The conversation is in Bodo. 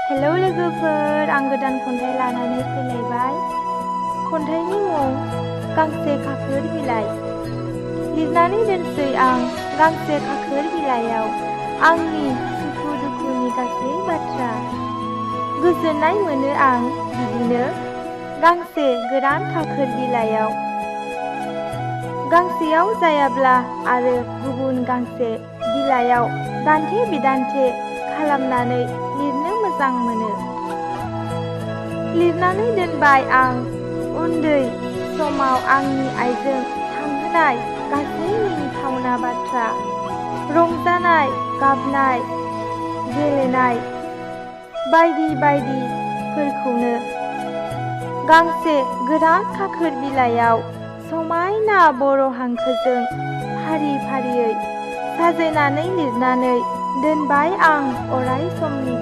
हेलौ लोगोफोर, आं गोदान खन्थाइ लानानै फैलायबाय। खन्थाइनि मुं गांसे खाखोर बिलाइ। लिरनानै दोनसै आं गांसे खाखोर बिलाइयाव आंनि सुखु दुखुनि गासै बाथ्रा। गोजोननाय मोनो आं बिदिनो गांसे गोरान खाखोर बिलाइयाव। गांसेयाव जायाब्ला आरो गुबुन गांसे बिलाइयाव दान्थे बिदान्थे खालामनानै लिरनो मोजां मोनो। लिरनानै दोनबाय आं उन्दै समाव आंनि आइजों थांहोनाय गासै मिनिथावना बाथ्रा, रंजानाय, गाबनाय, गेलेनाय बायदि बायदिफोरखौनो। गांसे गोरान खाखोर बिलाइयाव समायना बर' हांखोजों फारि फारियै साजायनानै लिरनानै दोनबाय आं अराय समनि